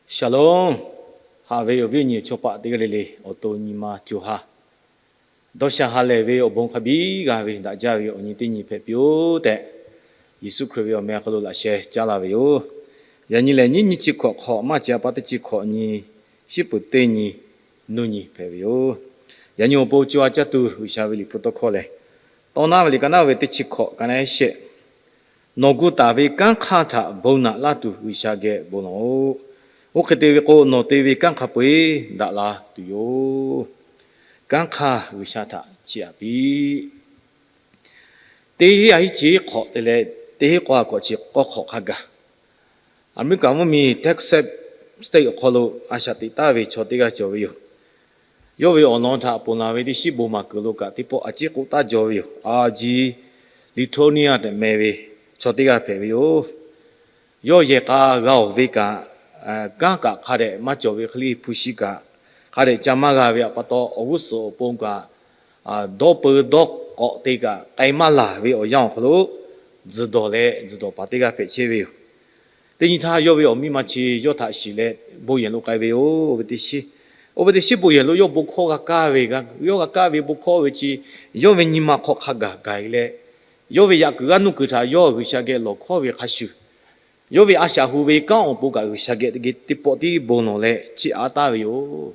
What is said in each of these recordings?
Shalom. Haꞈ ve awˬ viˉ awˬ nyi chaw paˍ teˇ g'aˇ le le, awˬ to nyi ma co ha dawˇ sha ha lehˬ ve awˬ bon hk'a biˇ g'a ve daꞈ jaˇ ve awˬ nyi teˇ nyi hpehꞈ piˇ-oˆ tehꞈ, Yeˍsuˆ Hkriꞈ ve awˬ meh hk'aw lo laꞈ sheh caˉ laˇ ve yoˬ. Yaꞈ nyi lehˬ, nyiˇ nyiˇ chi hkawꞈ hk'awꞈ maˇ chi a pa teˇ chi hkawꞈ nyi, shiˉ peuˬ teˇ nyi, nuˇ nyi hpehꞈ ve yoˬ. Yaꞈ nyi awˬ pon co ha caˇ tuˬ G'uiˬsha ve Liꞈ hpu tawˇ hkawˇ lehˬ, Tawˇ naˉ ve liꞈ ka naˉ ve teˇ chi hkawꞈ ka naˉ shehˆ, Nawˬ gu taˍ ve kanˉ hk'aˇ htaꞈ bon naꞈ laˇ tuˬ G'uiˬsha geh bon lawˬ-oꞈ. Oˇ hk'e te ve k'o, nawˬ te ve kanˉ hk'a peu-eˬ daꞈ la tuˬ yoˬ. Kanˉ hk'aˇ G'uiˬsha htaꞈ chiˇ aꞈ piˇ. Teˇ ha hiˉ chi hk'awꞈ te leh, teˇ ha k'awˇ ha k'awꞈ chi k'awˇ hk'awꞈ hk'a gaˬ, Aˍmeˍriˆkaˍ mvuhˇmiˬ Texas State awˬ hk'aw lo a shaꞈ teꞈ taˍ ve chaw teˇ g'aˇ cawˬ ve yoˬ. Yawˇ ve awˬ lawn htaꞈ ponˬ laˬ ve teˇ shiˉ bon maˍ kuiˬ lo kaꞈ teˇ pawˆ a ciˉ k'oˆ taˍ jaw ve yoˬ. Aˬ ji Litonia tehꞈ meh ve chaw teˇ g'aˇ hpehꞈ ve yoˬ. Yawˇ yehˬ k'a g'a-oˬ ve kaꞈ, kanˉ kaꞈ hk'a dehꞈ maˇ cawˬ ve hk'e le, hpu shi kaꞈ hk'a dehꞈ ca maˇ g'a ve pa taw, awˬ g'uˇ suhˍ awˬ pon kaꞈ dawˇ peu dawˇ k'awꞈ te kaꞈ k'ai maˇ laˬ ve awˬ yanˇ awˬ hk'aw lo tzuhˬ dawˬ leh tzuhˬ dawˬ paˍ teˇ g'aˇ hpehꞈ chehˇ ve yoˬ. Teˇ nyi htaˇ yawˇ ve awˬ miˇ ma chi yawˇ htaꞈ shiˍ leh bon yehˬ lo k'ai ve yoˬ. Oˇ ve teˇ shiˉ, oˇ ve teˇ shiˉ bon yehˬ lo yawˇ bon hkawˇ g'a kaˇ ve, yawˇ g'a kaˇ ve bon hkawˇ ve chi, yawˇ ve nyi ma hk'aw hk'a gaˬ gaˬ e leh, yawˇ ve yaꞈ kuiˬ g'aˇ nuˇ kuiˬ htaꞈ yawˇ G'uiˬsha geh lawˬ hkawˇ ve hk'a shuˍ, yawˇ ve a shaꞈ hu ve kanˉ awˬ pon kaꞈ G'uiˬsha geh teˇ pawˆ tiˉ bon lawˬ leh chiˇ aꞈ taˍ ve yoˬ.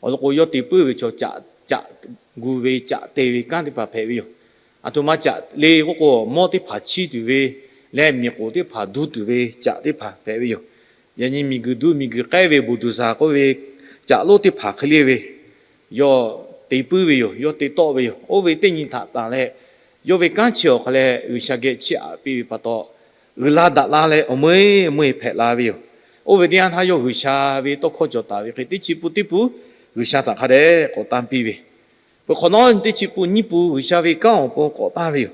Awˬ lawn k'o, yawˇ te puiˉ ve chaw caꞈ, caꞈ gu ve caꞈ te ve kanˉ teˇ hpaˍ hpehꞈ ve yoˬ. Aˬ htoꞈ ma caꞈ le k'oˆ k'o, mawˇ teˇ hpaˍ chiˇ tuˬ ve leh miˬ k'oˍ teˇ hpaˍ duˇ tuˬ ve caꞈ teˇ hpaˍ hpehꞈ ve yoˬ. Yaꞈ nyi miˬguiˬ duˇ miˬguiˬ k'ehˉ ve buˍ duˬ zaˍ k'oˆ ve caꞈ lonˉ teˇ hpaˍ hk'e le ve, yawˇ te puiˉ ve yoˬ. Yawˇ te tawˆ ve yoˬ. Oˇ ve teˇ nyi htaꞈ tanˬ leh, yawˇ ve kanˉ chi awˬ hk'a leh G'uiˬsha geh chiˇ aꞈ piˇ ve pa taw, uiˍ la daꞈ la leh awˬ meuˇ meuˇ hpehꞈ la ve yoˬ. Oˇ ve teˇ yanˇ htaˇ yawˇ G'uiˬsha ve tawˇ hkawˇ cawˬ taˍ ve hk'e, teˇ chi pun teˇ pun G'uiˬsha htaꞈ hk'a dehꞈ k'awꞈ tanˇ piˇ ve, peuˬ hk'awꞈ nawˉ teˇ chi pun nyiˇ pun G'uiˬsha ve kanˉ awˬ pon k'awꞈ tanˇ ve yoˬ.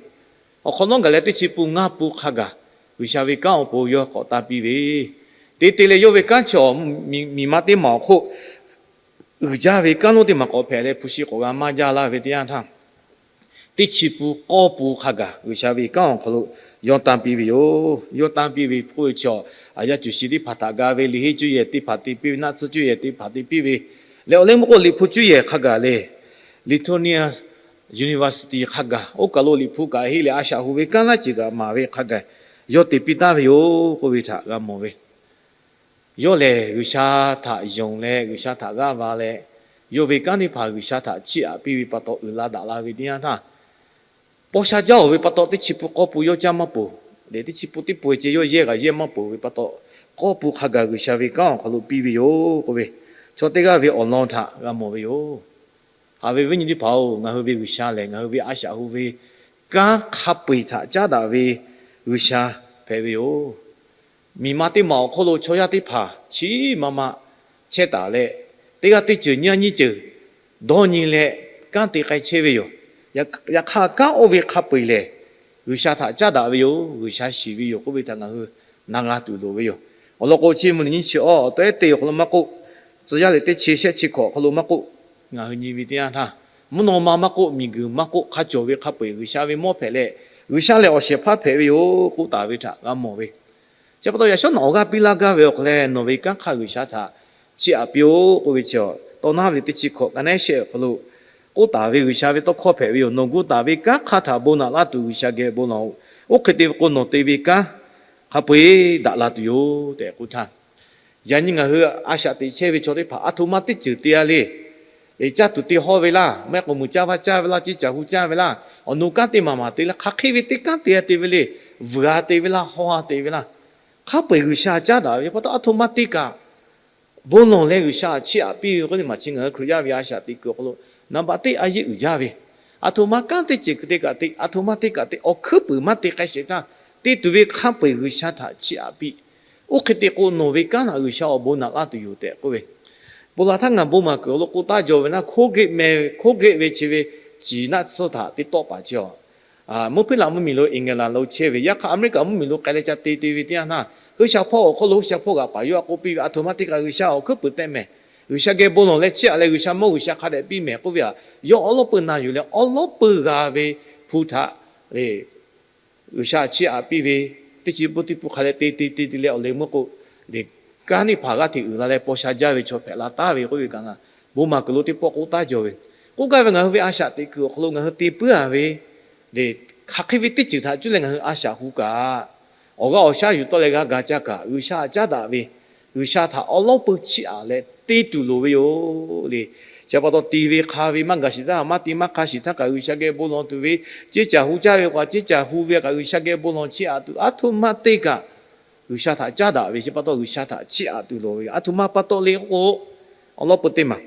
Awˬ hk'awꞈ nawˉ gaˬ leh teˇ chi pun ngaˇ pun hk'a gaˬ G'uiˬsha ve kanˉ awˬ pon yawˇ k'awꞈ tanˇ piˇ ve, te te leh yawˇ ve kanˉ chi awˬ miˬ ma teˇ maˬ awˬ hk'oˆ uiˍ jaˇ ve kanˉ lonˉ teˇ maˬ k'awꞈ hpehꞈ leh, hpu shi k'awꞈ g'a maˇ jaˇ laˇ ve teˇ yanˇ htaˇ, teˇ chi pun k'awˇ pun hk'a gaˬ G'uiˬsha ve kanˉ awˬ hk'aw lo yawˇ tanˇ piˇ ve yoˬ. Yawˇ tanˇ piˇ ve k'oˆ ve chi, a yaˇ cuˬ shi teˇ hpaˍ htaꞈ ga ve liꞈ henˇ cuˇ yehˬ teˇ hpaˍ te piˇ ve, naˆ tsuhˇ cuˇ yehˬ teˇ hpaˍ te piˇ ve, leh awˬ leh mvuhˇ k'o Liꞈ hpu cuˇ yehˬ hk'a gaˬ lehˬ, Litonia University hk'a gaˬ oˇ kaˬ lo Liꞈ hpu kaꞈ henˇ leh a shaꞈ hu ve kanˉ laˇ ceuˬ kaꞈ maˍ ve hk'a gaˬ yawˇ te piˇ taˍ ve yoˬ k'oˆ ve htaꞈ g'a mawˬ ve. Yawˇ lehˬ G'uiˬsha htaꞈ yonˍ leh G'uiˬsha htaꞈ g'aˇ va leh, yawˇ ve kanˉ teˇ hpaˍ G'uiˬsha htaꞈ chiˇ aꞈ piˇ ve pa taw uiˍ la daꞈ la ve teˇ yanˇ htaˇ, paw sha jaˇ-oˬ ve pa taw teˇ chi pun k'awˇ pun yawˇ caˇ maˇ peuˬ. Leh teˇ chi pun teˇ pun ceh yawˇ yehˇ g'a yehˇ maˇ peuˬ ve pa taw, k'awˇ pun hk'a gaˬ G'uiˬsha ve kanˉ awˬ hk'aw lo piˇ ve yoˬ k'oˆ ve, chaw teˇ g'aˇ ve awˬ lawn htaꞈ g'a mawˬ ve yoˬ. Haꞈ ve viˉ nyi teˇ hpaˍ-oˬ, ngaˬ hui ve G'uiˬsha lehˬ ngaˬ hui ve a shaꞈ hu ve kanˉ hk'a peu-eˬ htaꞈ caˉ daꞈ ve G'uiˬsha hpehꞈ ve yoˬ. Miˬ ma teˇ maˬ awˬ hk'oˆ lo chaw yaˇ teˇ hpaˍ chiˉ ma ma chehˇ taˍ leh, teˇ g'aˇ teˇ ceuˬ nyiˇ g'aˇ nyiˇ ceuˬ dawˇ nyi leh kanˉ te k'ai chehˇ ve yoˬ. Yaꞈ hk'aˇ kanˉ oˇ ve hk'a peu-eˬ lehˬ, G'uiˬsha htaꞈ caˉ daꞈ ve yoˬ, G'uiˬsha shiˍ ve yoˬ k'oˆ ve htaꞈ ngaˬ hui na g'a tuˬ loˍ ve yoˬ. Awˬ lawn k'o, chi mvuhˇ miˬ nyiˇ chi awˬ taw ehˉ te awˬ hk'aw lo maˇ k'oˆ, tcuh yaˇ leh teˇ chi shehˆ chi hkawꞈ awˬ hk'aw lo maˇ k'oˆ, ngaˬ hui nyi ve teˇ yanˇ htaˇ, mvuhˇ naw ma maˇ k'oˆ, miˬguiˬ maˇ k'oˆ, hk'a cawˬ ve hk'a peu-eˬ G'uiˬsha ve mawˇ hpehꞈ leh, G'uiˬsha lehˬ awˬ shehˍ hpaˇ hpehꞈ ve yoˬ k'oˆ taˍ ve htaꞈ g'a mawˬ ve. Chi pa taw yaꞈ shawˉ nawˬ awˬ g'aˇ piˇ laˇ gaˇ ve awˬ hk'aw leh nawˬ ve kanˉ hk'aˇ G'uiˬsha htaꞈ chiˇ aꞈ piˇ-oˆ k'oˆ ve chi, Tawˇ naˉ ve teˇ chi hkawꞈ ka naˉ shehˆ awˬ hk'aw lo k'oˆ taˍ ve G'uiˬsha ve tawˇ hkawˇ hpehꞈ ve yoˬ. Nawˬ gu taˍ ve kanˉ hk'aˇ htaꞈ bon naꞈ laˇ tuˬ G'uiˬsha geh bon lawˬ-oꞈ. Oˇ hk'e te ve k'o, nawˬ te ve kanˉ hk'a peu-eˬ daꞈ la tuˬ yoˬ tehꞈ k'oˆ htaˇ, yaꞈ nyi ngaˬ hui a shaꞈ teꞈ chehˇ ve chaw teˇ hpaˍ aˬ htoꞈ ma teˇ ceuˬ te-a le. Leh caˇ tuˬ te hawˇ ve laˇ, maˇ heˆ k'o muiˬ caˇ vaˇ caˇ ve laˇ, ceˇ caˬ hu caˇ ve laˇ, awˬ nu kanˉ teˇ maˬ maˬ te leh hk'aˬ hk'e ve teˇ kanˉ te-a te ve le. Vuiˬ-a te ve laˇ, hawˇ-a te ve laˇ, hk'a peu-eˬ G'uiˬsha caˉ daꞈ ve pa taw aˬ htoꞈ ma te kaꞈ bon lawˬ leh G'uiˬsha chiˇ aꞈ piˇ ve k'o, teˇ maˬ chi ngaˬ hui Hkriꞈ yaˇ ve a shaꞈ teꞈ kuiˬ awˬ hk'aw lo naˍ baꞈ teˇ a yeˇ uiˍ jaˇ ve, aˬ htoꞈ ma kanˉ teˇ ceuˬ te kaꞈ te, aˬ htoꞈ ma te kaꞈ te, awˬ hkuiˉ puiˍ maˇ te k'ai sheˍ htaˇ, te tuˬ ve hk'a peu-eˬ G'uiˬsha htaꞈ chiˇ aꞈ piˇ. Oˇ hk'e te k'o, nawˬ ve kanˉ htaꞈ G'uiˬsha awˬ bon naꞈ laˇ tuˬ yoˬ tehꞈ k'oˆ ve, ponˬ laˬ htaˇ ngaˬ bon maˍ kuiˬ awˬ lo k'oˆ taˍ jaw ve naˇ, Coalgate meh ve, Coalgate ve chi ve ciˬ naˆ tsuhˇ htaꞈ teˇ tawˆ paˍ chi a, mvuhˇ hpeˇ laꞈ mvuhˇmiˬ lo England lo chehˇ ve, yaꞈ hk'aˇ Aˍmeˍriˆkaˍ mvuhˇmiˬ lo k'ai leh ca te te ve teˇ yanˇ htaˇ, hui sha hpawˇ awˬ hk'oˆ lo hui sha hpawˇ g'aꞈ paˍ yawˇ a k'oˆ piˇ ve, aˬ htoꞈ ma te kaꞈ G'uiˬsha awˬ hkuiˉ puiˍ tehꞈ mehˍ. G'uiˬsha geh bon lawˬ leh chiˇ aꞈ leh G'uiˬsha mawˇ G'uiˬsha hk'a dehꞈ piˇ mehˍ k'oˆ ve aꞈ, yawˇ awˉ lawˉ peuˬ na yuˬ leh awˉ lawˉ peuˬ g'a ve hpu htaꞈ le G'uiˬsha chiˇ aꞈ piˇ ve, teˇ chi pun teˇ pun hk'a leh te te te te leh awˬ leh meuˇ k'o, le kanˉ teˇ hpaˍ g'aˇ hteꞈ uiˍ la leh paw sha jaˇ ve chaw hpehꞈ la taˍ ve k'oˆ ve kaꞈ, bon maˍ kuiˬ lo teˇ pawˆ k'oˆ taˉ jaw ve. K'oˆ gaˇ ve, ngaˬ hui ve a shaꞈ teꞈ kuiˬ awˬ hk'aw lo ngaˬ hui te puiˉ a ve le, hk'aˬ hk'e ve teˇ ceuˬ htaꞈ cuˇ leh ngaˬ hui a shaꞈ hu kaꞈ, awˬ g'aˇ awˬ shaˉ yuˬ tawˆ leh g'a ga caˇ kaꞈ, G'uiˬsha htaꞈ caˉ daꞈ ve, G'uiˬsha htaꞈ awˉ lawˉ peu chiˇ aꞈ leh te tuˬ loˍ ve yoˬ le. Chi pa taw te ve hk'a ve maˇ gaˬ sheˍ htaˇ, maˇ te maˇ hk'a sheˍ htaˇ kaꞈ, G'uiˬsha geh bon lawˬ tuˬ ve, ceˇ caˬ hu caˇ ve k'o, ceˇ caˬ hu ve kaꞈ, G'uiˬsha geh bon lawˬ chiˇ aꞈ tuˬ, aˉ htoꞈ ma te kaꞈ G'uiˬsha htaꞈ caˉ daꞈ ve, chi pa taw G'uiˬsha htaꞈ chiˇ aꞈ tuˬ loˍ ve yoˬ. Aˉ htoꞈ ma pa taw le k'oˆ k'o, awˉ lawˉ peu teˇ maˬ,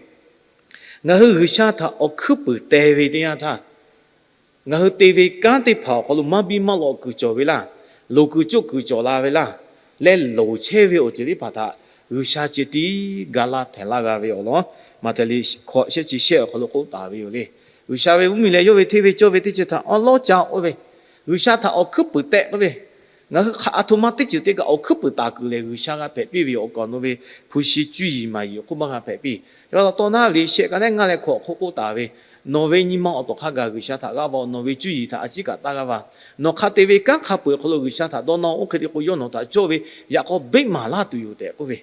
ngaˬ hui G'uiˬsha htaꞈ awˬ hkuiˉ puiˍ teh ve teˇ yanˇ htaˇ, ngaˬ hui te ve kanˉ teˇ hpaˍ awˬ hk'aw lo maˇ biˇ maˇ lawꞈ kuiˬ cawˬ ve laˇ, loˍ kuiˬ coˆ kuiˬ cawˬ la ve laˇ, leh loˍ chehˇ ve awˬ ceuˬ teˇ hpaˍ htaꞈ G'uiˬsha ceh tiˉ ga laˇ htehꞈ laˇ g'a ve awˬ lawn, Maꞈhtehˍ liꞈ hkawꞈ shehˆ chi shehˆ awˬ hk'aw lo k'oˆ taˍ ve yoˬ le. G'uiˬsha ve mvuhˇmiˬ leh yawˇ ve hteˇ ve cawˇ ve teˇ ceuˬ htaꞈ awˉ lawˉ ca oˇ ve, G'uiˬsha htaꞈ awˬ hkuiˉ puiˍ tehꞈ k'oˆ ve, ngaˬ hui hk'aˬ aˬ htoꞈ ma teˇ ceuˬ te kaꞈ awˬ hkuiˉ puiˍ taˍ kuiˬ lehˬ, G'uiˬsha g'a hpehꞈ piˇ ve yoˬ. Awˬ kaˍ awˬ nu ve hpu shi cuˇ yiˍ maˍ yiˍ awˬ hk'oˆ maˇ g'a hpehꞈ piˇ. Yaꞈ pa taw, tawˇ naˉ liꞈ shehˆ ka neˉ ngaˇ leh hkawꞈ hk'oˆ k'oˆ taˍ ve, nawˬ ve nyi ma awˬ tawˍ hk'a gaˬ G'uiˬsha htaꞈ g'aˇ va-oˬ. Nawˬ ve cuˇ yiˍ htaꞈ a ciˉ kaꞈ taˇ g'aˇ va. Nawˬ hk'a te ve kanˉ hk'a peu-eˬ awˬ hk'aw lo G'uiˬsha htaꞈ dawˇ nawˇ, oˇ hk'e te k'o yawˇ nawˬ htaꞈ cawˇ ve yaꞈ k'aw beˆ maˍ laˇ tuˬ yoˬ tehꞈ k'oˆ ve.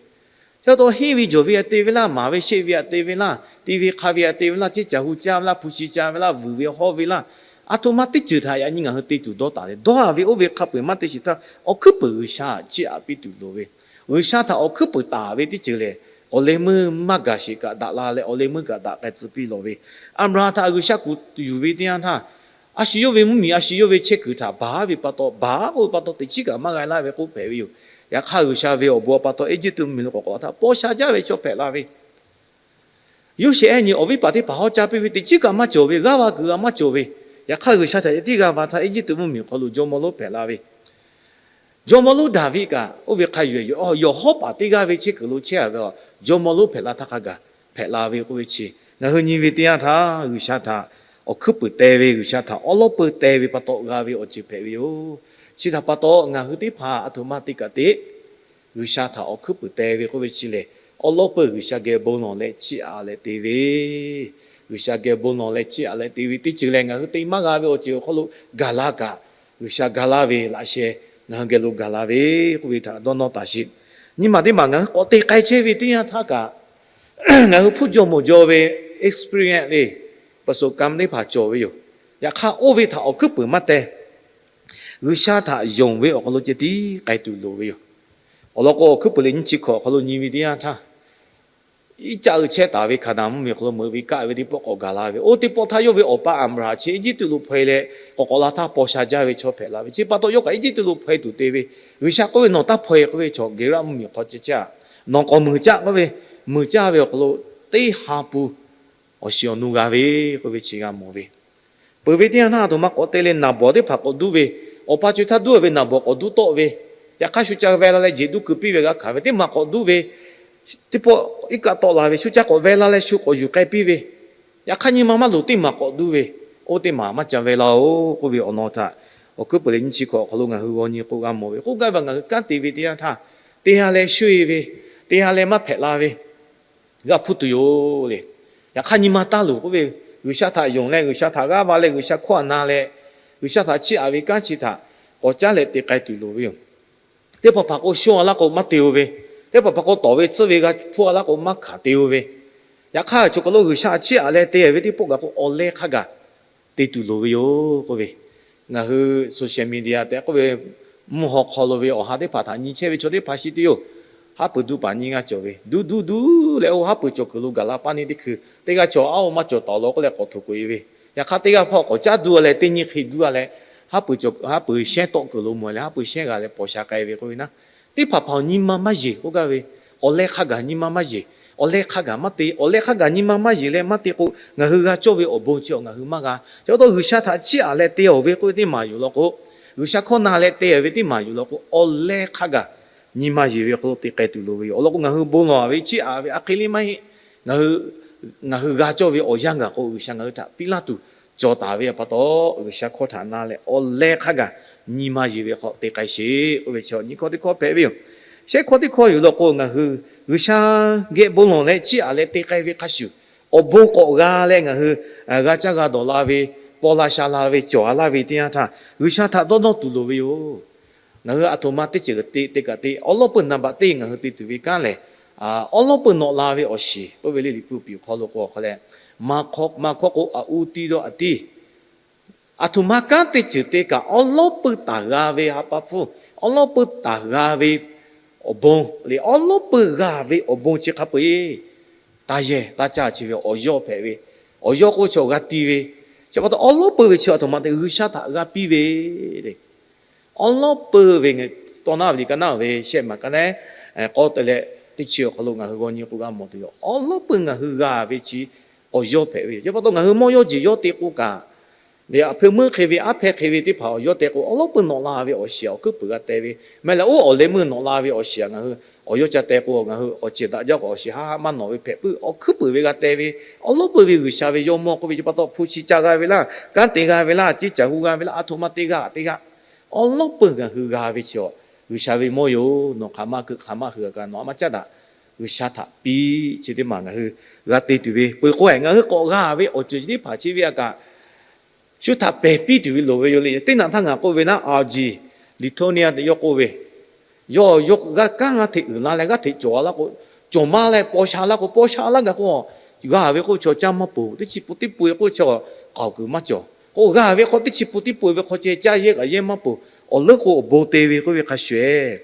Chi pa taw henˇ ve jawˬ ve a te ve laˇ, maˍ ve sheˆ ve a te ve laˇ, te ve hk'a ve a te ve laˇ, ceˇ caˬ hu caˇ ve laˇ, hpu shi ca ve laˇ, vuiˬ ve hawˇ ve laˇ, aˬ htoꞈ ma teˇ ceuˬ htaꞈ yaꞈ nyi ngaˬ hui te tuˬ dawˇ taˍ leh, dawˇ a ve oˇ ve hk'a peu-eˬ maˇ te sheˍ htaˇ, awˬ hkuiˉ puiˍ G'uiˬsha chiˇ aꞈ piˇ tuˬ loˍ ve, G'uiˬsha htaꞈ awˬ hkuiˉ puiˍ taˍ ve teˇ ceuˬ lehˬ, awˬ leh meuˇ maˇ gaˬ sheˍ kaꞈ daꞈ la leh, awˬ leh meuˇ kaꞈ daꞈ k'ai tcuh piˇ lawˬ ve. Aˍbraˍhanˍ htaꞈ G'uiˬsha kuˬ yuˬ ve teˇ yanˇ htaˇ, a shu yawˇ ve mvuhˇmiˬ, a shu yawˇ ve chehˇ kuiˬ htaꞈ baˬ ve pa taw, baˬ k'oˆ ve pa taw teꞈ chiˉ kaꞈ maˇ g'a laˇ ve k'oˆ hpehꞈ ve yoˬ. Yaꞈ hk'aˇ, G'uiˬsha ve awˬ bon pa taw Eˇjiˇtuꞈ mvuhˇmiˬ lo k'awꞈ k'awꞈ htaˇ paw sha jaˇ ve chaw hpehꞈ la ve, Yoˇsehꞈ ehˉ nyi awˬ viˉ paˍ teˇ hpaˍ hawˉ caˇ piˇ ve teꞈ chiˉ kaꞈ maˇ cawˬ ve, g'aˇ va kuiˬ g'a maˇ cawˬ ve. Yaꞈ hk'aˇ, G'uiˬsha htaꞈ yaꞈ tiˉ g'a va htaˇ, Eˇjiˇtuꞈ mvuhˇmiˬ awˬ hk'aw lo jawˇmawˇ lonˉ hpehꞈ la ve, jawˇmawˇ lonˉ Daˍviˆ kaꞈ oˇ ve hk'a yuˬ yawˬ hawˉ paˍ teˇ g'aˇ ve chehˇ kuiˬ lo chehˇ a ve, jawˇmawˇ lonˉ hpehꞈ la htaˇ hk'a gaˬ hpehꞈ la ve k'oˆ ve chi, ngaˬ hui nyi ve teˇ yanˇ htaˇ, G'uiˬsha htaꞈ awˬ hkuiˉ puiˍ teh ve, G'uiˬsha htaꞈ awˉ lawˉ peu teh ve pa taw g'a ve awˬ ceuˬ hpehꞈ ve yoˬ. Chi htaꞈ pa taw, ngaˬ hui teˇ hpaˍ aˬ htoꞈ ma te kaꞈ te, G'uiˬsha htaꞈ awˬ hkuiˉ puiˍ teh ve k'oˆ ve chi lehˬ, awˉ lawˉ peu G'uiˬsha geh bon lawˬ leh chiˇ aꞈ leh te ve, G'uiˬsha geh bon lawˬ leh chiˇ aꞈ leh te ve teˇ ceuˬ lehˬ, ngaˬ hui te maˇ g'a ve awˬ ceuˬ awˬ hk'aw lo gaˬ la kaꞈ, G'uiˬsha ga laˇ ve laꞈ sheh ngaˬ hui geh lo gaˬ la ve k'oˆ ve htaꞈ dawˇ nawˇ taˍ sheˍ. Nyi ma teˇ maˬ ngaˬ hui k'awꞈ te k'ai chehˇ ve teˇ yanˇ htaˇ kaꞈ, ngaˬ hui hpuˇ jaw mawˬ jaw ve experience le, ประสบการณ์ teˇ hpaˍ cawˬ ve yoˬ. Yaꞈ hk'aˇ, oˇ ve htaꞈ awˬ hkuiˉ puiˍ maˇ teh, G'uiˬsha htaꞈ yonˍ ve awˬ hk'aw lo ceh tiˉ k'ai tuˬ loˍ ve yoˬ. Awˬ lawn k'o, awˬ hkuiˉ puiˍ leh nyiˇ chi hkawꞈ awˬ hk'aw lo nyi ve teˇ yanˇ htaˇ, iˉ caˆ uiˍ chehˇ taˍ ve Hkaˍnanˍ mvuhˇmiˬ awˬ hk'aw lo meuꞈ ve kaˆ ve teˇ pawˆ k'awꞈ gaˬ la ve, oˇ teˇ pawˆ htaˇ yawˇ ve awˬ pa Aˍbraˍhanˍ chi Eˇjiˇtuꞈ lo hpaw-e leh k'awꞈ k'awꞈ la htaˇ paw sha jaˇ ve chaw hpehꞈ la ve. Chi pa taw yawˇ kaꞈ Eˇjiˇtuꞈ lo hpaw-e tuˬ te ve, G'uiˬsha k'oˆ ve, Nawˬ taˇ hpaw-e k'oˆ ve chaw, Geˍraˆ mvuhˇmiˬ hk'aw ceh caˇ, nawˬ k'awꞈ meuꞈ caˆ k'oˆ ve, meuꞈ caˇ ve awˬ hk'aw lo teˇ ha pu awˬ shiˍ awˬ nu g'a ve k'oˆ ve chi g'a mawˬ ve. Peuˬ ve teˇ yanˇ htaˇ, aˬ htoꞈ ma k'awꞈ te leh naˍ bawˍ teˇ hpaˍ k'awꞈ duˇ ve, awˬ pa co htaˇ duˇ ve naˍ bawˍ k'awꞈ duˇ tawˆ ve, yaꞈ hk'aˇ shu ca veh la leh jeˬ duˇ kuiˬ piˇ ve g'a hkanˍ ve, teˇ maˬ k'awꞈ duˇ ve, teˇ pawˆ iˉ kaˆ tawˆ la ve, shu ca k'awꞈ veh la leh shu k'awꞈ yuˬ k'ai piˇ ve, yaꞈ hk'aˇ nyi ma maˇ loˍ teˇ maˬ k'awꞈ duˇ ve, oˇ teˇ maˬ maˇ ca veh la-oˬ k'oˆ ve awˬ lawn htaꞈ awˬ hkuiˉ puiˍ leh nyiˇ chi hkawꞈ awˬ hk'aw lo ngaˬ hui g'aw nyi k'o g'a mawˬ ve. K'oˆ gaˇ ve, ngaˬ hui kanˉ te ve teˇ yanˇ htaˇ, te ha leh shoˇ-e ve, te ha leh maˇ hpehꞈ la ve g'a hpuˇ tuˬ yoˬ le. Yaꞈ hk'aˇ nyi ma taˇ loˍ k'oˆ ve, G'uiˬsha htaꞈ yonˍ leh, G'uiˬsha htaꞈ g'aˇ va leh, G'uiˬsha hkawˇ htaꞈ na leh, G'uiˬsha htaꞈ chiˇ aꞈ ve kanˉ chi htaꞈ k'awꞈ caˉ leh te k'ai tuˬ loˍ ve yoˬ. Teˇ hpaˍ hpaˍ k'o shoˇ-a laˇ k'o maˇ te-o ve, teˇ hpaˍ hpaˍ k'o tawˍ ve tcuhˆ ve g'a hpuˇ-a laˇ k'o maˇ hkanˍ te-o ve, yaꞈ hk'aˇ choˬ kaˬ lo G'uiˬsha chiˇ aꞈ leh te ve teˇ pawˆ gaˬ k'o awˬ leh hk'a gaˬ te tuˬ loˍ ve yoˬ k'oˆ ve, ngaˬ hui social media tehꞈ k'oˆ ve, mvuhˇ haw hk'aw lo ve awˬ ha teˇ hpaˍ htaꞈ nyi chehˇ ve chaw teˇ hpaˍ shi te yoˬ. Haˉ pui duˇ paˍ nyiˇ g'aˇ cawˬ ve, duˇ duˇ duˇ leh oˇ haˉ pui cawˬ kuiˬ lo gaˬ la paˇ neˇ teˇ hkui, teˇ g'aˇ cawˬ aˉ oˇ maˇ cawˬ tawˍ law k'oˆ leh k'awꞈ htoꞈ k'oꞈ-e ve, yaꞈ hk'aˇ teˇ g'aˇ hpawˇ k'awꞈ caˉ duˇ-a leh teˇ nyiˇ hk'e duˇ-a leh, haˉ pui cawˬ, haˉ pui shehˉ tawˆ kuiˬ lo mawˬ leh haˉ pui shehˉ g'a leh paw sha k'ai ve k'oˆ ve naˉ, teˇ hpaˍ hpaˍ-oˬ, nyi ma maˇ yeˬ k'oˆ gaˇ ve, awˬ leh hk'a gaˬ nyi ma maˇ yeˬ. Awˬ leh hk'a gaˬ maˇ te, awˬ leh hk'a gaˬ nyi ma maˇ yeˬ leh maˇ te k'o, ngaˬ hui g'a cawˇ ve awˬ bon chi-awˬ ngaˬ hui maˇ g'a. Chi pa taw G'uiˬsha htaꞈ chiˇ aꞈ leh te-awˬ ve k'oˆ ve teˇ maˬ yoˬ law k'o, G'uiˬsha hkawˇ na leh te-awˬ ve teˇ maˬ yoˬ law k'o, awˬ leh hk'a gaˬ nyi ma yeˬ ve awˬ hk'aw lo te k'ai tuˬ loˍ ve yoˬ. Awˬ lawn k'o, ngaˬ hui bon lawˬ-a ve chiˇ aꞈ ve a hk'e le maˇ heˆ. Ngaˬ hui, ngaˬ hui g'a cawˇ ve awˬ yanˇ gaˬ k'o, G'uiˬsha ngaˬ hui htaꞈ piˇ laˇ tuˬ cawˬ taˍ ve pa taw, G'uiˬsha hkawˇ htaꞈ na leh awˬ leh hk'a gaˬ nyi ma yeˬ ve hk'aw te k'ai sheˍ k'oˆ ve chi nyiˇ hkawˇ teˇ hkawˇ hpehꞈ ve yoˬ. Shehˆ hkawˇ teˇ hkawˇ yoˬ law k'o, ngaˬ hui G'uiˬsha geh bon lawˬ leh chiˇ aꞈ leh te k'ai ve hk'a shuˍ, awˬ bon k'awꞈ g'a leh ngaˬ hui g'a caˇ g'a dawˬ la ve, paw la sha la ve, cawˬ-a laˇ ve teˇ yanˇ htaˇ, G'uiˬsha htaꞈ dawˇ nawˇ tuˬ loˍ ve yoˬ. Ngaˬ hui aˬ htoꞈ ma teˇ ceuˬ te, te kaꞈ te, awˉ lawˉ peuˇ naˍ baꞈ teˇ ngaˬ hui te tuˬ ve kanˉ lehˬ, awˉ lawˉ peuˇ nawꞈ la ve awˬ shiˍ k'oˆ ve le. Liꞈ hpu piˍ hk'aw lo k'o hk'a leh, maˇ hkawˇ k'o a u tiˇ dawˇ a tiˇ, aˬ htoꞈ ma kanˉ teˇ ceuˬ te kaꞈ awˉ lawˉ peuˇ taˍ g'a ve ha pa hpfuhˇ, awˉ lawˉ peuˇ taˍ g'a ve awˬ bon leh awˉ lawˉ peuˇ g'a ve awˬ bon chi hk'a peu-eˬ taˇ yehˇ taˇ caˇ chi ve awˬ yawˇ hpehꞈ ve, awˬ yawˇ k'oˆ chaw g'a ti ve, chi pa taw awˉ lawˉ peuˇ ve chi aˬ htoꞈ ma te G'uiˬsha htaꞈ g'a piˇ ve le. Awˉ lawˉ peuˇ ve, tawˇ naˉ ve liꞈ ka naˉ ve shehˆ maˬ ka naˉ k'awˇ te leh teˇ chi awˬ hk'aw lo ngaˬ hui g'aw nyi k'o g'a mawˬ tuˬ yoˬ. Awˉ lawˉ peuˇ ngaˬ hui g'a ve chi awˬ yawˇ hpehꞈ ve yoˬ. Chi pa taw ngaˬ hui mawˇ yawˇ jeˬ yawˇ te k'o kaꞈ, hpeu meuˇ hk'e ve, aˉ hpehˇ hk'e ve teˇ hpaˍ awˬ yawˇ te k'o, awˉ lawˉ peuˇ nawꞈ la ve awˬ shiˍ awˬ hkuiˉ puiˍ g'a teh ve, meh leh oˇ awˬ leh meuˇ nawꞈ la ve awˬ shiˍ ngaˬ hui awˬ yawˇ ca teh k'o, ngaˬ hui awˬ ceuˬ daꞈ jaˇ k'o awˬ shiˍ haˆ haˆ maˇ nawꞈ ve hpehꞈ puiˉ awˬ hkuiˉ puiˍ ve g'a teh ve, awˉ lawˉ peuˇ ve G'uiˬsha ve yawˇ mawˇ k'oˆ ve chi pa taw hpu shi ca g'a ve laˇ, kanˉ te g'a ve laˇ, ceˇ caˬ hu g'a ve laˇ, aˬ htoꞈ ma te g'a teˇ g'aˇ, awˉ lawˉ peuˇ ngaˬ hui g'a ve chi awˬ, G'uiˬsha ve mawˇ yoˬ. Nawˬ hk'aˬ ma keu hk'aˬ ma hui kaꞈ nawˬ a maˇ caˉ daꞈ. G'uiˬsha htaꞈ piˇ chi teˇ maˬ ngaˬ hui g'a te tuˬ ve peuˬ k'o, ngaˬ hui k'awꞈ g'a ve awˬ ceuˬ chi teˇ hpaˍ chi ve a kaꞈ shu htaꞈ pehˬ piˇ tuˬ ve loˍ ve yoˬ le. Teˇ naꞈ htaˇ ngaˬ k'oˆ ve naˉ, R G Litonia tehꞈ yawˇ k'oˆ ve, yawˇ yawˇ g'aˇ kanˉ g'aˇ hteꞈ uiˍ la leh g'aˇ hteꞈ cawˬ a laˇ k'o, cawˬ maˇ leh paw sha laˇ k'o, paw sha laˇ gaˬ k'o, g'a ve k'oˆ chaw caˇ maˇ peuˬ. Teˇ chi pun tiˉ pun k'oˆ chaw k'aoˍ kuiˬ maˇ cawˬ k'o, g'a ve k'o teˇ chi pun tiˉ pun ve hk'aw ceh caˇ yehˇ kaꞈ yehˇ maˇ peuˬ. Awˬ leuˉ k'o awˬ bon te ve k'oˆ ve hk'a shuˍ eˬ,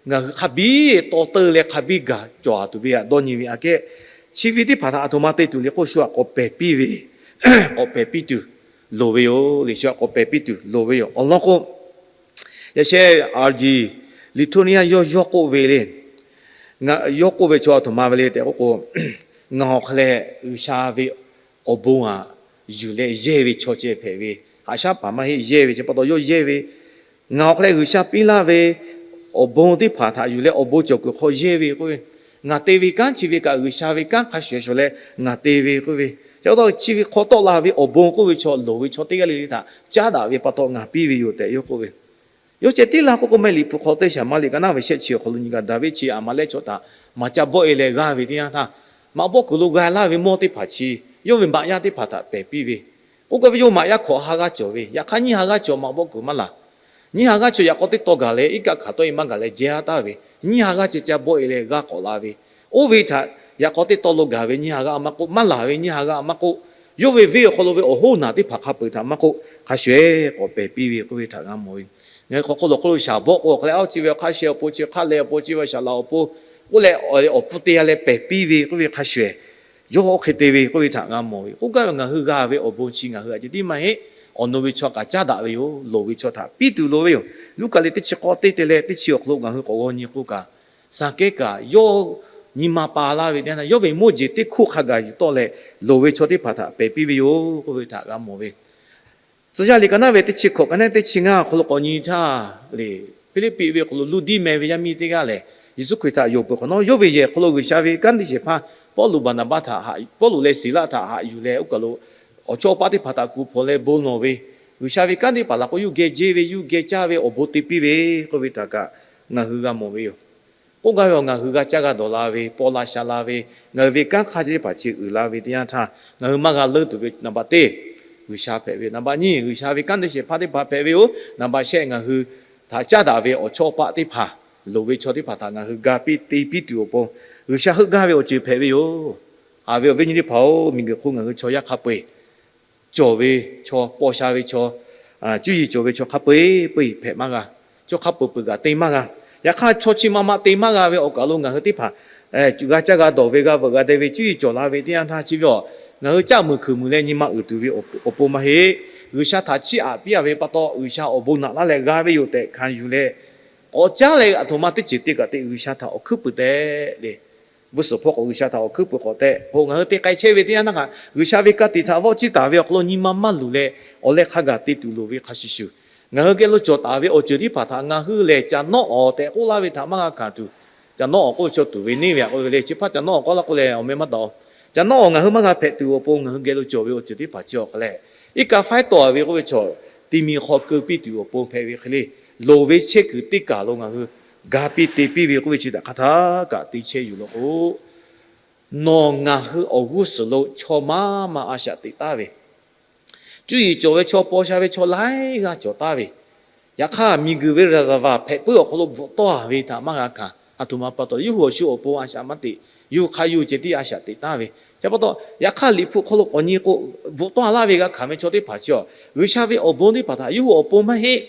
ngaˬ hui hk'a biˇ taw teuˇ leh hk'a biˇ gaˬ cawˬ a tuˬ ve aꞈ dawˇ nyi ve aꞈ kehˉ, chi ve teˇ hpaˍ htaꞈ aˬ htoꞈ ma te tuˬ le k'oˆ, shu aꞈ k'awꞈ pehˬ piˇ ve, k'awꞈ pehˬ piˇ tuˬ loˍ ve yoˬ le. Shu aꞈ k'awꞈ pehˬ piˇ tuˬ loˍ ve yoˬ. Awˬ lawn k'o, yaꞈ sheh R G Litonia yawˇ yawˇ k'oˆ ve le. Yawˇ k'oˆ ve chaw aˬ htoꞈ ma ve le tehꞈ k'oˆ k'o, ngaˬ awˬ hk'aw leh G'uiˬsha ve awˬ bon aꞈ yuˬ leh yehˇ ve chaw ceh hpehꞈ ve, haꞈ shaˉ paˍ maˇ heˆ, yehˇ ve chi pa taw yawˇ yehˇ ve, ngaˬ awˬ hk'aw leh G'uiˬsha piˇ laˇ ve awˬ bon teˇ hpaˍ htaꞈ yuˬ leh awˬ bon cawˬ kuiˬ hk'aw yehˇ ve k'oˆ ve, ngaˬ te ve kanˉ chi ve kaꞈ G'uiˬsha ve kanˉ hk'a shuˍ shuˍ leh ngaˬ te ve k'oˆ ve, chi pa taw chi ve hk'aw tawˆ la ve awˬ bon k'oˆ ve chaw loˍ ve chaw teˇ g'aˇ le le htaꞈ caˉ daꞈ ve pa taw ngaˬ piˇ ve yoˬ tehꞈ yawˇ k'oˆ ve. Yawˇ ceh tiˉ la k'oˆ k'o, meh liꞈ hpu hk'aw teˇ shaˍ maˇ liꞈ ka naˉ ve shehˆ chi awˬ hk'aw lo nyi kaꞈ, Daˍviˆ chi Aˍmaˍlehˆ chaw htaꞈ maˍ ca bawˆ e leh g'aˇ ve teˇ yanˇ htaˇ, maꞈ bawˆ kuiˬ lo g'a laˇ ve mawˇ teˇ hpaˍ chi, yawˇ ve maꞈ yaˇ teˇ hpaˍ htaꞈ pehˬ piˇ ve, k'oˆ gaˇ ve yawˇ maꞈ yaˇ hkawꞈ ha g'aˇ cawˬ ve, yaꞈ hk'aˇ nyiˇ ha g'aˇ cawˬ maꞈ bawˆ kuiˬ maˇ laˬ. Nyiˇ ha g'aˇ cawˬ yaꞈ k'aw teˇ taw gaˬ leh iˉ kaˆ hkanˍ tawˆ e maˇ gaˬ leh jehˇ ha taˍ ve, nyiˇ ha g'aˇ ceh ca bawˆ e leh g'aˇ k'awꞈ la ve, oˇ ve htaꞈ yaꞈ k'aw teˇ taw lo gaˬ ve nyiˇ ha g'aˇ maˇ k'oˆ, maˇ laˬ ve nyiˇ ha g'aˇ maˇ k'oˆ, yawˇ ve venˇ awˬ hk'aw lo ve awˬ hoˉ naˬ teˇ hpaˍ hk'a peu-eˬ htaꞈ maˇ k'oˆ, hk'a shuˍ eˬ k'awꞈ pehˬ piˇ ve k'oˆ ve htaꞈ g'a mawˬ ve. Ngaˬ hui hk'aw hk'aw lo hk'oˆ lo shaˍ bawˆ k'o hk'a leh, aˉ chi ve awˬ hk'aˇ sheh awˬ pon chi, hk'aˇ leh awˬ pon chi, shaˍ laꞈ awˬ pon k'oˆ leh awˬ pfuhˇ te a leh pehˬ piˇ ve k'oˆ ve hk'a shuˍ eˬ, yawˇ hk'e te ve k'oˆ ve htaꞈ g'a mawˬ ve. K'oˆ gaˇ ve ngaˬ hui g'a ve awˬ bon chi ngaˬ hui aꞈ ceh tiˉ maˇ heˆ. Awˬ nu ve chaw kaꞈ caˉ daꞈ ve yoˬ. Loˍ ve chaw htaꞈ piˇ tuˬ loˍ ve yoˬ. Luˉkaꞈ liꞈ teˇ chi k'awˇ teˇ te leh teˇ chi awˬ hk'aw lo ngaˬ hui k'awꞈ g'aw nyi k'o kaꞈ, Saˍkehˉ kaꞈ yawˇ nyi ma pa laˇ ve teˇ yanˇ htaˇ, yawˇ ve mawˇ jeˬ teˇ hkoˇ hk'a gaˬ yuˬ tawˆ leh, loˍ ve chaw teˇ hpaˍ htaꞈ pehˬ piˇ ve yoˬ k'oˆ ve htaꞈ g'a mawˬ ve. Tcuh yaˇ liꞈ ka naˉ ve teˇ chi hkawꞈ ka naˉ teˇ chi ngaˇ awˬ hk'aw lo k'awꞈ nyi htaˇ le, Hpiˇliˇpiˆ ve awˬ hk'aw lo Luˇdiˇ meh ve yaˇ miˇ teˇ g'aˇ lehˬ, Yeˍsuˆ Hkriꞈ htaꞈ yonˍ peuˬ hk'awꞈ nawˉ, yawˇ ve yehˬ hk'aw lo G'uiˬsha ve kanˉ teˇ shehˍ hpaˇ Pawˇluꞈ Baˍnaˍbaˆ htaꞈ, Pawˇluꞈ leh Siˍlaˆ htaꞈ haꞈ yuˬ leh, oˇ kaˬ lo awˬ chawˇ paˆ teˇ hpaˍ htaꞈ kuˬ hpawnˬ leh bon lawˬ ve, G'uiˬsha ve kanˉ teˇ hpaˍ laˬ k'o yawˇ geh jeˇ ve, yawˇ geh caˇ ve awˬ bon te piˇ ve k'oˆ ve htaꞈ kaꞈ ngaˬ hui g'a mawˬ ve yoˬ. K'oˆ gaˇ ve awˬ, ngaˬ hui g'a caˇ g'a dawˬ la ve, paw la sha la ve, ngaˬ hui ve kanˉ hk'aˇ chi teˇ hpaˍ chi uiˍ la ve teˇ yanˇ htaˇ, ngaˬ hui maˇ g'a leuˉ tuˬ ve naˍ baꞈ teˇ G'uiˬsha hpehꞈ ve yoˬ. Naˍ baꞈ nyiˇ, G'uiˬsha ve kanˉ teˇ shehˍ hpaˇ teˇ hpaˍ hpehꞈ ve yoˬ. Naˍ baꞈ shehˆ, ngaˬ hui htaꞈ caˉ daꞈ ve awˬ chawˇ paˆ teˇ hpaˍ, loˍ ve chaw teˇ hpaˍ htaꞈ ngaˬ hui ga piˇ te piˇ tuˬ awˬ pon, G'uiˬsha heuˆ gaˇ ve awˬ ceuˬ hpehꞈ ve yoˬ. Haꞈ ve awˬ viˉ nyi teˇ hpaˍ-oˬ, miˬguiˬ hk'oˆ ngaˬ hui chaw yaˇ hk'a peu-eˬ cawˬ ve chaw, paw sha ve chaw, cuˇ yiˍ cawˬ ve chaw hk'a peu-eˬ peu-eˬ hpehꞈ maˇ g'a. Chaw hk'a peu-eˬ peu-eˬ kaꞈ te maˇ g'a. Yaꞈ hk'aˇ chaw chi ma ma te maˇ g'a ve awˬ kaˬ lo ngaˬ hui teˇ hpaˍ g'a caˇ g'a dawˬ ve, g'a veuꞈ g'a deh ve, cuˇ yiˍ cawˬ la ve teˇ yanˇ htaˇ chi ve awˬ, ngaˬ hui caˆ muiˬ hkui muiˬ leh nyi ma uiˍ tuˬ ve awˬ pon maˇ heˆ. G'uiˬsha htaꞈ chiˇ aꞈ piˇ a ve pa taw, G'uiˬsha awˬ bon naꞈ laˇ leh g'a ve yoˬ tehꞈ hkanˍ yuˬ leh, k'awꞈ caˉ leh aˬ htoꞈ ma teˇ ceuˬ te kaꞈ te G'uiˬsha htaꞈ awˬ hkuiˉ puiˍ tehꞈ le. Buiˇ suhˍ hpawˇ k'awꞈ G'uiˬsha htaꞈ awˬ hkuiˉ puiˍ k'awꞈ tehꞈ k'o, ngaˬ hui te k'ai chehˇ ve teˇ yanˇ htaˇ kaꞈ, G'uiˬsha ve ka tiꞈ htaꞈ vawˆ ciˇ taˍ ve awˬ hk'aw lo nyi ma maˇ luˬ leh, awˬ leh hk'a gaˬ te tuˬ loˍ ve hk'a shuˍ shuˍ, ngaˬ hui geh lo cawˬ taˍ ve awˬ ceuˬ teˇ hpaˍ htaꞈ ngaˬ hui lehˬ caꞈ nawˉ awˬ tehꞈ k'oˆ laˇ ve htaꞈ maˇ g'a hkanˍ tuˬ, caꞈ nawˉ awˬ k'oˆ ve chaw tuˬ ve neˇ ve aꞈ k'oˆ ve le. Chi hpaˇ caꞈ nawˉ awˬ k'oˆ laˇ k'oˆ leh awˬ meh maˇ daꞈ-oˬ. Caꞈ nawˉ awˬ ngaˬ hui maˇ g'a hpehꞈ tuˬ awˬ pon ngaˬ hui geh lo cawˬ ve awˬ ceuˬ teˇ hpaˍ chi awˬ hk'a leh, iˉ kaˆ faiˉ tawˍ ve k'oˆ ve chaw, ti mi hk'aw keu piˇ tuˬ awˬ pon hpehꞈ ve hk'e le, loˍ ve chehˇ kuiˬ teˇ kaˬ lo ngaˬ hui ga piˇ te piˇ ve k'oˆ ve chi htaꞈ hk'aˬ htaˇ kaꞈ te chehˇ yuˬ law k'o, nawˬ ngaˬ hui awˬ g'uˇ suhˍ lo chaw maˇ maˇ a shaꞈ teꞈ taˍ ve, cuˇ yiˍ cawˬ ve chaw, paw sha ve chaw laiˉ g'aˇ cawˬ taˍ ve, Yaꞈ hk'aˇ, miˬguiˬ ve รัฐสภา hpehꞈ puiˉ awˬ hk'aw lo bvuhꞈ tawˆ ve htaꞈ maˇ g'a hkanˍ. Aˬ htoꞈ ma pa taw, yawˇ hui awˬ shu awˬ pon a shaꞈ maˇ teꞈ, yawˇ hui hk'a yawˇ ceh tiˉ a shaꞈ teꞈ taˍ ve. Chi pa taw, yaꞈ hk'aˇ, Liꞈ hpu hk'aw lo k'awꞈ nyi k'o, bvuhꞈ tawˆ laˇ ve g'a hkanˍ ve chaw teˇ hpaˍ chi a, G'uiˬsha ve awˬ bon teˇ hpaˍ htaꞈ yawˇ hui awˬ pon maˇ heˆ.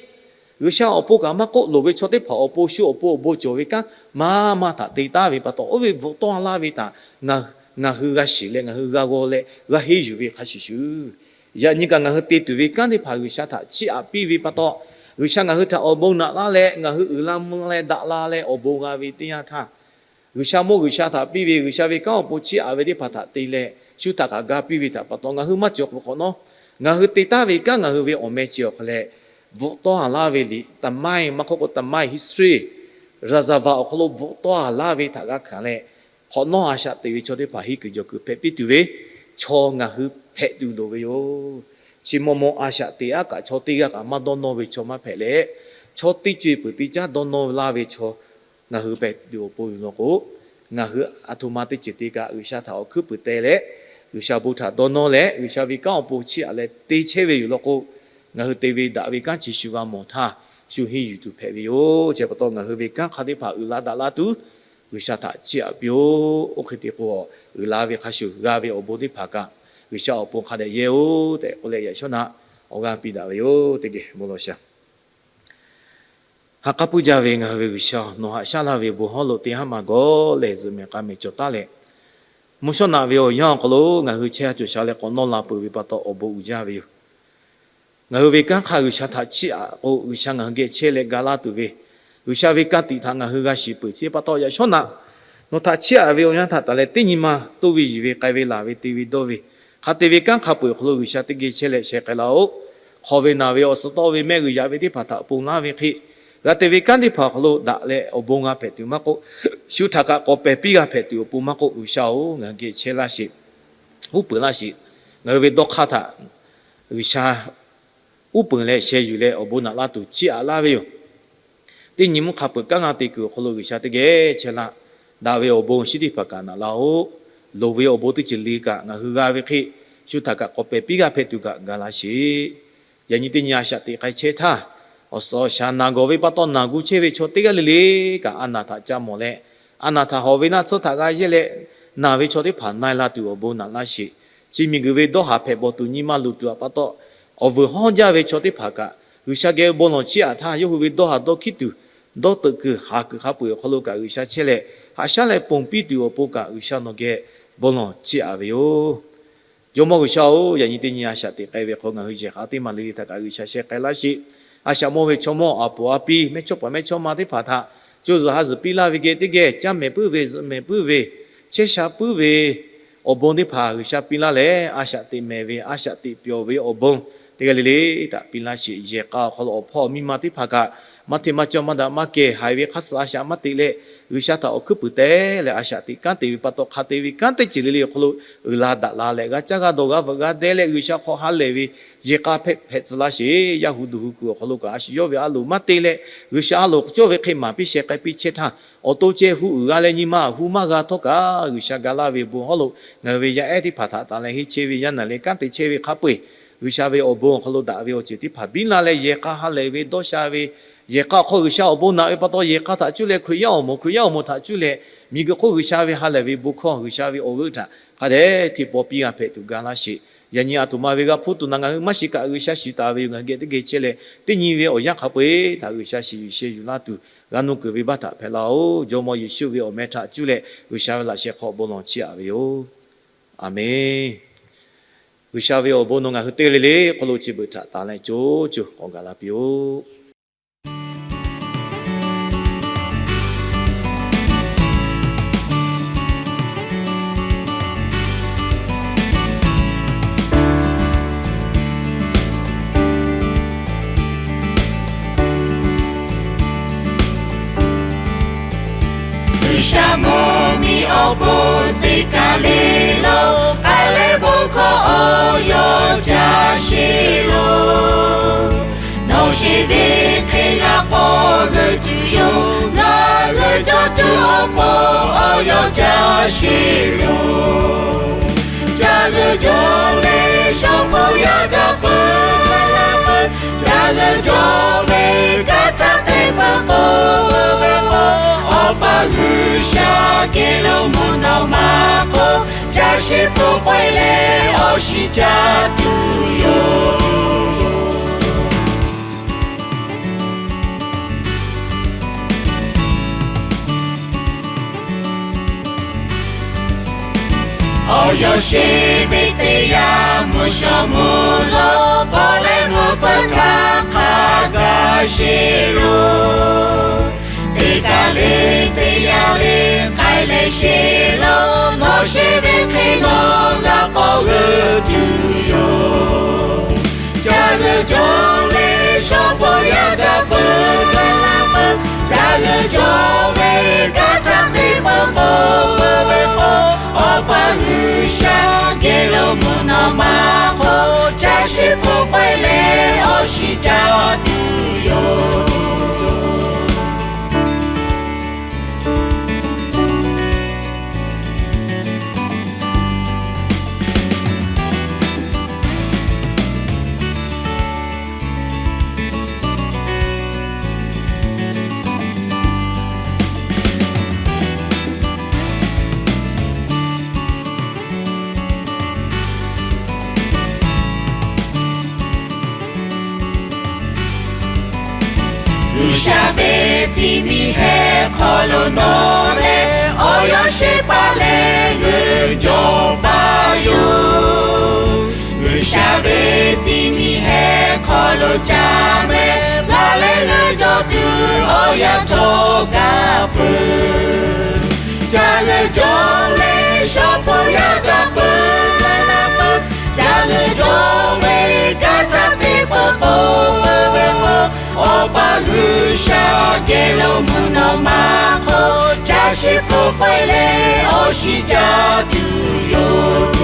G'uiˬsha awˬ pon kaꞈ maˇ k'oˆ, loˍ ve chaw teˇ hpaˍ awˬ pon shu awˬ pon awˬ bon cawˬ ve kanˉ maˇ maˇ htaꞈ te taˍ ve pa taw, oˇ ve bvuhꞈ tawˆ laˇ ve htaꞈ ngaˬ hui g'a shiˍ leh ngaˬ hui g'a g'aw leh g'a henˇ yuˬ ve hk'a shuˍ shuˍ, yaꞈ nyi kaꞈ ngaˬ hui te tuˬ ve kanˉ teˇ hpaˍ G'uiˬsha htaꞈ chiˇ aꞈ piˇ ve pa taw, G'uiˬsha ngaˬ hui htaꞈ awˬ bon naꞈ laˇ leh ngaˬ hui uiˍ la mvuh leh daꞈ la leh awˬ bon g'a ve teˇ yanˇ htaˇ, G'uiˬsha mawˇ G'uiˬsha htaꞈ piˇ ve, G'uiˬsha ve kanˉ awˬ pon chiˇ aꞈ ve teˇ hpaˍ htaꞈ te leh shu htaꞈ kaꞈ ga piˇ ve htaꞈ pa taw, ngaˬ hui maˇ cawˬ k'o hk'awꞈ nawˉ, ngaˬ hui te taˍ ve kanˉ ngaˬ hui ve awˬ meh chi awˬ hk'a leh bvuhꞈ tawˆ laˇ ve liꞈ, သမိုင်း maˇ k'oˆ k'o သမိုင်း history, ရာဇဝင် awˬ hk'aw lo bvuhꞈ tawˆ laˇ ve htaꞈ g'a hkanˍ leh, hk'awꞈ nawˉ a shaꞈ teꞈ ve chaw teˇ hpaˍ henˇ kuiˬ jawˬ kuiˬ hpehꞈ piˇ tuˬ ve chaw ngaˬ hui hpehꞈ tuˬ loˍ ve yoˬ. Chi maw maw a shaꞈ teꞈ aˉ kaꞈ chaw teˇ g'aˇ kaꞈ maˇ dawˇ nawˇ ve chaw maˇ hpehꞈ leh, chaw teˇ co-e peuˬ teˇ caˉ dawˇ nawˇ laˇ ve chaw ngaˬ hui hpehꞈ tuˬ awˬ pon yoˬ law k'o, ngaˬ hui aˬ htoꞈ ma teˇ ceuˬ te kaꞈ G'uiˬsha htaꞈ awˬ hkuiˉ puiˍ teh leh, G'uiˬsha bon htaꞈ dawˇ nawˇ leh G'uiˬsha ve kanˉ awˬ pon chiˇ aꞈ leh te chehˇ ve yoˬ law k'o, ngaˬ hui te ve daꞈ ve kanˉ chi shu g'a mawˬ htaˇ, shu henˇ yuˬ tuˬ hpehꞈ ve yoˬ. Chi pa taw ngaˬ hui ve kanˉ hk'a teˇ hpaˍ uiˍ la daꞈ la tuˬ G'uiˬsha htaꞈ chiˇ aꞈ piˇ-oˆ. Oˇ hk'e te k'o, uiˍ la ve hk'a shuˍ g'a ve awˬ bon teˇ hpaˍ kaꞈ G'uiˬsha awˬ pon hk'a dehꞈ yehˇ-oˆ tehꞈ k'oˆ leh, yaꞈ shawˉ naꞈ awˬ g'aˇ piˇ daꞈ ve yoˬ. Teˇ geh bon lawˬ shaˍ. Ha k'aˉ puiˉ jaˇ ve ngaˬ hui ve G'uiˬsha-oˬ, nawˬ haꞈ shaˉ laˇ ve bon hawˉ lo teˇ haˉ maˇ gawˬ lehˬ, zuhꞈ mehˍ k'a mehˍ cawˬ taˉ leh, mvuhˇ shawˉ naꞈ ve awˬ yanˇ awˬ hk'aw lo ngaˬ hui chehˇ ha cawˬ sha leh k'awꞈ nawˇ la peuˬ ve pa taw awˬ bon uiˍ jaˇ ve yoˬ. Ngaˬ hui ve kanˉ hk'a G'uiˬsha htaꞈ chiˇ aꞈ k'o, G'uiˬsha ngaˬ hui geh chehˇ leh ga laˇ tuˬ ve, G'uiˬsha ve ka tiꞈ htaꞈ ngaˬ hui g'a shiˍ peuˬ. Chi pa taw yaꞈ shawˉ naꞈ nawˬ htaꞈ chiˇ aꞈ ve awˬ yanˇ htaꞈ taˍ leh teˇ nyi ma toˇ ve yiˬ ve k'ai ve laˬ ve te ve dawˇ ve, hk'a te ve kanˉ hk'a peu-eˬ awˬ hk'aw lo G'uiˬsha teˇ geh chehˇ leh sheh k'ai laˇ-oˆ. Hk'aw ve naˬ ve awˬ suhˍ tawˆ ve mehˆ g'uiˬ yaꞈ ve teˇ hpaˍ htaꞈ ponˬ laˇ ve hk'e, g'a te ve kanˉ teˇ hpaˍ awˬ hk'aw lo daꞈ leh awˬ bon g'a hpehꞈ tuˬ maˇ k'oˆ, shu htaꞈ kaꞈ k'awꞈ pehˬ piˇ g'a hpehꞈ tuˬ awˬ pon maˇ k'oˆ, G'uiˬsha-oˬ, ngaˬ hui geh chehˇ laˇ sheˍ. Uˉ peunˍ laˇ sheˍ. Ngaˬ hui ve dawˇ hk'aˇ htaꞈ G'uiˬsha uˉ peunˍ leh sheh yuˬ leh awˬ bon naꞈ laˇ tuˬ chiˇ aꞈ laˇ ve yoˬ. Teˇ nyi mvuhˇ hk'a peuˬ kanˉ g'a te kuiˬ awˬ hk'aw lo G'uiˬsha teˇ geh chehˇ laˇ. Daꞈ ve awˬ bon shinˉ teˇ hpaˍ kaꞈ naꞈ laˇ-oˆ. Loˍ ve awˬ bon teˇ ceuˬ le kaꞈ ngaˬ hui g'a ve hk'e, shu htaꞈ kaꞈ k'awꞈ pehˬ piˇ g'a hpehꞈ tuˬ kaꞈ ga laˇ sheˍ. Yaꞈ nyi teˇ nyi a shaꞈ teꞈ k'ai chehˇ htaˇ, awˬ suhˍ awˬ shaˍ naˬ gawˬ ve pa taw naˬ gu chehˇ ve chaw teˇ g'aˇ le le kaꞈ a naˬ htaꞈ ca mawˬ leh, a naˬ htaꞈ hawꞈ ve naˆ tsuhˇ htaꞈ g'a yehˇ leh, naˬ ve chaw teˇ hpaˍ na-e la tuˬ awˬ bon naꞈ laˇ sheˍ. Chi miˬguiˬ ve dawˇ haˍ hpehꞈ bawˬ tuˬ nyi ma luˬ tuˬ a pa taw, awˬ vuiˬ hawˉ jaˇ ve chaw teˇ hpaˍ kaꞈ G'uiˬsha geh bon lawˬ chiˇ aꞈ htaˇ, yawˇ hui ve dawˇ haˍ dawˇ hkiˉ tuˬ, dawˇ teuꞈ kuiˬ haˍ kuiˬ hk'a peu-eˬ awˬ hk'aw lo kaꞈ G'uiˬsha chehˇ leh, haꞈ shaˉ leh ponˬ piˇ tuˬ awˬ pon kaꞈ G'uiˬsha nawˬ geh bon lawˬ chiˇ aꞈ ve yoˬ. Jawˇmawˇ G'uiˬsha-oˬ, yaꞈ nyi teˇ nyi a shaꞈ teꞈ k'ai ve hk'aw ngaˬ hui yehˬ k'a teˇ maˬ le le htaꞈ kaꞈ G'uiˬsha sheh k'ai laˇ sheˍ. A shaꞈ mawˇ ve chaw mawˇ a poˍ a piˇ mehˇchawˇ paˍ mehˇchawˇma teˇ hpaˍ htaꞈ co zuhˬ ha zuhˬ piˇ laˇ ve geh teˇ geh caˇ mehˍ puiˉ ve, zuhꞈ mehˍ puiˉ ve, chehˇ sha puiˉ ve awˬ bon teˇ hpaˍ G'uiˬsha piˇ laˇ leh, a shaꞈ teꞈ mehˍ ve, a shaꞈ teꞈ pyawˬ ve awˬ bon teˇ g'aˇ le le htaꞈ piˇ laˇ sheˍ. Yehˬ k'a awˬ hk'aw lo awˬ hpawˇ awˬ miˇ ma teˇ hpaˍ kaꞈ maˇ hteˇ maˇ cawˇ maˇ daꞈ maˇ kehˬ haiˬ ve hk'a suhˍ a shaꞈ maˇ teꞈ leh, G'uiˬsha htaꞈ awˬ hkuiˉ puiˍ teh leh a shaꞈ teꞈ kanˉ te ve pa taw, hk'a te ve kanˉ teˇ ceuˬ le le awˬ hk'aw lo uiˍ la daꞈ la leh g'a caˇ g'a dawˬ g'a veuꞈ g'a deh leh G'uiˬsha hk'aw ha lehˬ ve yehˬ k'a hpehꞈ tcuh laˇ sheˍ. Yaˇ hu duˬ hu kuiˬ awˬ hk'aw lo kaꞈ a shu yawˇ ve a loˍ maˇ te leh, G'uiˬsha a loˍ cawˇ ve hk'e maˍ piˇ sheh k'ai piˇ chehˇ htaˇ, awˬ to ceh hu uiˍ g'a leh nyi ma hu maˇ g'a htawˇ kaꞈ, G'uiˬsha ga laˇ ve bon hawˉ lo ngaˬ hui ve yaˇ ehˉ teˇ hpaˍ htaꞈ taˍ leh henˇ chehˇ ve yaˇ naˬ leh kanˉ te chehˇ ve hk'a peu-eˬ, G'uiˬsha ve awˬ bon awˬ hk'aw lo daꞈ ve awˬ ceuˬ teˇ hpaˍ biˇ la leh yehˬ k'a ha lehˬ ve dawˇ sha ve, yehˬ k'a awˬ hk'aw G'uiˬsha awˬ bon naꞈ ve pa taw yehˬ k'a htaꞈ cuˇ leh Hkriꞈ yaˇ awˬ moˍ, Hkriꞈ yaˇ awˬ moˍ htaꞈ cuˇ leh miˬguiˬ hk'oˆ G'uiˬsha ve ha lehˬ ve bon hkawˇ G'uiˬsha ve awˬ g'euˆ htaꞈ hk'a dehꞈ hteˇ paw piˇ g'a hpehꞈ tuˬ ga laˇ sheˍ. Yaꞈ nyi aˬ htoꞈ ma ve g'a hpuˇ tuˬ naˬ ngaˬ hui maˇ shiˍ kaꞈ G'uiˬsha shiˍ taˍ ve yoˬ. Ngaˬ hui geh teˇ geh chehˇ leh teˇ nyi ve awˬ yanˇ hk'a peu-eˬ htaꞈ G'uiˬsha shiˍ yuˬ sheh yuˬ laˇ tuˬ g'a nuˇ kuiˬ ve baˇ htaꞈ hpehꞈ laˇ-oˬ. Jawˇmawˇ Yeˍsuˆ ve awˬ meh htaꞈ cuˇ leh G'uiˬsha ve laꞈ sheh hk'aw bon lawˬ chiˇ aꞈ ve yoˬ. Aˬmenˍ. G'uiˬsha ve awˬ bon nawˬ ngaˬ hui teˇ g'aˇ le le hk'aw lo chi beuꞈ htaꞈ taˍ leh co co k'awꞈ gaˬ la piˇ-oˆ. G'uiˬsha mvuhˇmiˬ awˬ pon teˇ kaˬ le lo, k'ai leh bon hkawˇ awˬ yawˇ ca sheˍ loˬ. Nawˬ sheˍ ve hk'e g'a k'awꞈ g'euꞈ tuˬ yoˬ. Ngaˬ g'euꞈ cawˇ tuˬ awˬ pon awˬ yawˇ ca sheˍ loˬ. Ca g'euꞈ cawˇ leh shawˉ pawˆ yaˇ g'a peuˬ. Ca G'euꞈ jaw ve kanˇ htaˇ teˇ pawˆ k'o, Awˬ pa G'uiˬsha geh lo mvuhˇ naw ma hk'oˆ caˇ shiˍ hpfuhˇ k'oˆ leh awˬ shiˍ caˇ tuˬ yoˬ. Awˬ yawˇ sheˍ ve teˇ yanˇ, mvuhˇ shawˍ mvuhˇ lo k'awꞈ leh mvuhˇ peuˬ htaˇ hk'a gaˬ sheˍ loˬ. Teˇ kaˬ le teˇ yanˇ le k'ai leh sheˍ lo, nawˬ sheˍ ve hk'e nawˬ g'a k'awꞈ g'euꞈ tuˬ yoˬ. Caˇ g'euꞈ jaw ve shaw hpawˇ yaˇ g'a peuˬ g'a la peuˬ, caˇ g'euꞈ jaw ve kanˇ htaˇ teˇ pawˆ k'o, Awˬ pa G'uiˬsha geh lo mvuhˇ naw ma hk'oˆ caˇ shiˍ hpfuhˇ k'oˆ leh awˬ shiˍ caˇ tuˬ yoˬ. G'uiˬsha ve tiꞈ miˬ heh hk'aw lo nawˬ leh awˬ yawˇ sheˍ paˍ leh g'euꞈ jaw paˍ yoˬ. G'uiˬsha ve tiꞈ miˬ heh hk'aw lo caˇ mehˍ laˇ leh g'euꞈ jaw tuˬ awˬ yanˇ htawˇ gaˬ peuˬ. Caˇ g'euꞈ jaw leh shaw hpawˇ yaˇ g'a peuˬ g'a la peuˬ, caˇ g'euꞈ jaw ve kanˇ htaˇ teˇ pawˆ k'o, Awˬ pa G'uiˬsha geh lo mvuhˇ naw ma hk'oˆ caˇ shiˍ hpfuhˇ k'oˆ leh awˬ shiˍ caˇ tuˬ yoˬ.